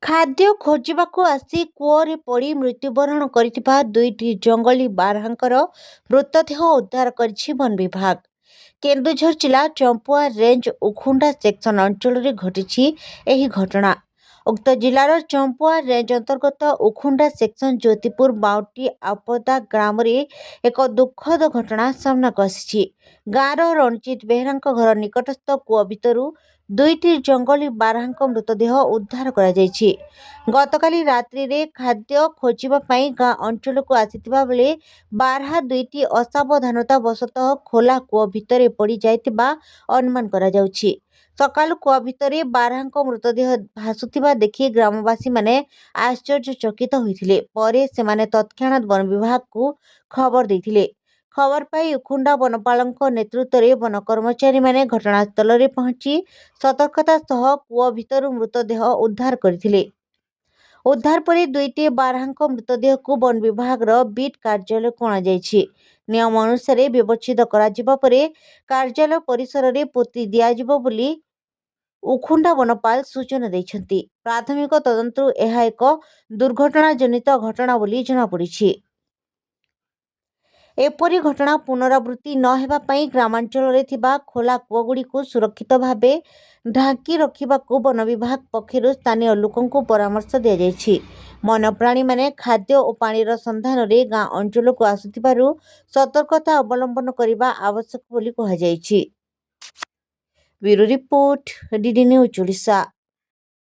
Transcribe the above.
ଖାଦ୍ୟ ଖୋଜିବାକୁ ଆସି କୂଅରେ ପଡ଼ି ମୃତ୍ୟୁବରଣ କରିଥିବା ଦୁଇଟି ଜଙ୍ଗଲୀ ବାରହାଙ୍କର ମୃତଦେହ ଉଦ୍ଧାର କରିଛି ବନ ବିଭାଗ। କେନ୍ଦୁଝର ଜିଲ୍ଲା ଚମ୍ପୁଆ ରେଞ୍ଜ ଉଖୁଣ୍ଡା ସେକ୍ସନ ଅଞ୍ଚଳରେ ଘଟିଛି ଏହି ଘଟଣା। ଉକ୍ତ ଜିଲ୍ଲାର ଚମ୍ପୁଆ ରେଞ୍ଜ ଅନ୍ତର୍ଗତ ଉଖୁଣ୍ଡା ସେକ୍ସନ ଜ୍ୟୋତିପୁର ବାଉଟି ଆପଦା ଗ୍ରାମରେ ଏକ ଦୁଃଖଦ ଘଟଣା ସାମ୍ନାକୁ ଆସିଛି। ଗାଁର ରଣଜିତ ବେହେରାଙ୍କ ଘର ନିକଟସ୍ଥ କୂଅ ଭିତରୁ ଦୁଇଟି ଜଙ୍ଗଲୀ ବାରହାଙ୍କ ମୃତଦେହ ଉଦ୍ଧାର କରାଯାଇଛି। ଗତକାଲି ରାତ୍ରିରେ ଖାଦ୍ୟ ଖୋଜିବା ପାଇଁ ଗାଁ ଅଞ୍ଚଳକୁ ଆସିଥିବା ବେଳେ ବାରହା ଦୁଇଟି ଅସାବଧାନତା ବଶତଃ ଖୋଲା କୂଅ ଭିତରେ ପଡ଼ି ଯାଇଥିବା ଅନୁମାନ କରାଯାଉଛି। ସକାଳୁ କୂଅ ଭିତରେ ବାରହାଙ୍କ ମୃତଦେହ ଭାସୁଥିବା ଦେଖି ଗ୍ରାମବାସୀମାନେ ଆଶ୍ଚର୍ଯ୍ୟଚକିତ ହୋଇଥିଲେ। ପରେ ସେମାନେ ତତ୍କ୍ଷଣାତ୍ ବନ ବିଭାଗକୁ ଖବର ଦେଇଥିଲେ। ଖବର ପାଇ ଉଖୁଣ୍ଡା ବନପାଳଙ୍କ ନେତୃତ୍ୱରେ ବନ କର୍ମଚାରୀମାନେ ଘଟଣାସ୍ଥଳରେ ପହଞ୍ଚି ସତର୍କତା ସହ କୂଅ ଭିତରୁ ମୃତଦେହ ଉଦ୍ଧାର କରିଥିଲେ। ଉଦ୍ଧାର ପରେ ଦୁଇଟି ବାରହାଙ୍କ ମୃତଦେହକୁ ବନ ବିଭାଗର ବିଟ୍ କାର୍ଯ୍ୟାଳୟକୁ ଅଣାଯାଇଛି। ନିୟମ ଅନୁସାରେ ବ୍ୟବଚ୍ଛେଦ କରାଯିବା ପରେ କାର୍ଯ୍ୟାଳୟ ପରିସରରେ ପୋତି ଦିଆଯିବ ବୋଲି ଉଖୁଣ୍ଡା ବନପାଳ ସୂଚନା ଦେଇଛନ୍ତି। ପ୍ରାଥମିକ ତଦନ୍ତରୁ ଏହା ଏକ ଦୁର୍ଘଟଣାଜନିତ ଘଟଣା ବୋଲି ଜଣାପଡ଼ିଛି। ଏପରି ଘଟଣା ପୁନରାବୃତ୍ତି ନ ହେବା ପାଇଁ ଗ୍ରାମାଞ୍ଚଳରେ ଥିବା ଖୋଲା କୂଅଗୁଡ଼ିକୁ ସୁରକ୍ଷିତ ଭାବେ ଢାଙ୍କି ରଖିବାକୁ ବନ ବିଭାଗ ପକ୍ଷରୁ ସ୍ଥାନୀୟ ଲୋକଙ୍କୁ ପରାମର୍ଶ ଦିଆଯାଇଛି। ବନ୍ୟପ୍ରାଣୀମାନେ ଖାଦ୍ୟ ଓ ପାଣିର ସନ୍ଧାନରେ ଗାଁ ଅଞ୍ଚଳକୁ ଆସୁଥିବାରୁ ସତର୍କତା ଅବଲମ୍ବନ କରିବା ଆବଶ୍ୟକ ବୋଲି କୁହାଯାଇଛି। Bureau report, DD news Odisha.